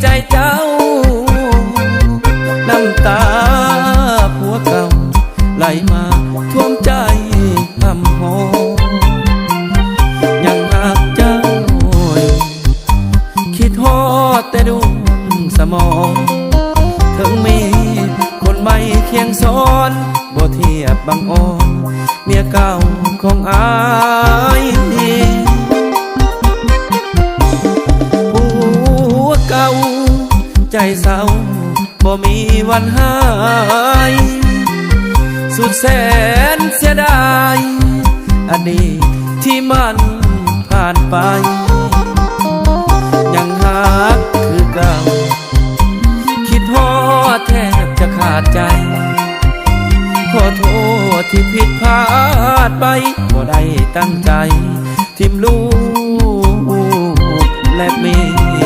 ໃຈເຈົ້າ ນ້ຳຕາຜົວເກົ່າໄຫຼມາຖ້ວມໃຈ ພ່ຳຮ້ອງ ຍັງຮັກເຈົ້າຢູ່ ຄິດຮອດແຕ່ດວງສະໝອງ ເຖິງມີຄົນໃໝ່ຄຽງຊ້ອນ ບໍ່ທຽບບັງອອນ ເມຍເກົ່າຂອງອ້າຍ ຜົວເກົ່າໃຈເສົ້າ ບໍ່ມີວັນຫາຍ ສຸດແສນເສຍດາຍ ອະດີດທີ່ມັນຜ່ານໄປ ຍັງຮັກຄືເກົ່າ ຄິດຮອດແທບຈະຂາດໃຈ ຂໍໂທດທີ່ຜິດພາດໄປ ບໍ່ໄດ້ຕັ້ງໃຈ